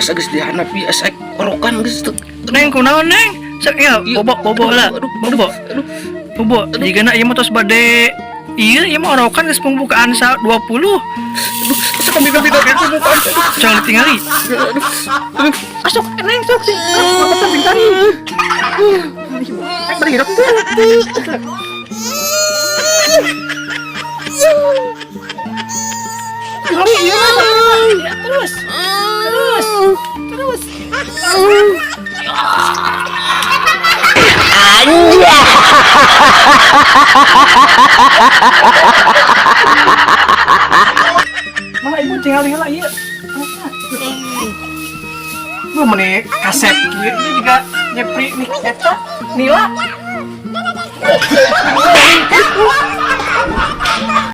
Asa geus dihandap ieu, asa orokan geus teu. Neng, kunaon, Neng? Sok ya, Iya. bobo bobo lah. Aduh, Bobo. aduh. Bobo, jigana ieu mah tos bade ieu, ieu mah orokan geus pembukaan sa 20. Aduh, asa kami kami kami pembukaan. Jangan ditinggali. Aduh. Aduh. Asok, Neng, sok sih. Apa sing tadi? Neng bari hirup teu? Tinggali ieu mah. Terus. Terus. Terus. Mana ibu tinggal heula ieu. Lu meni kasep kieu, ieu juga nyepri nih eta Nila.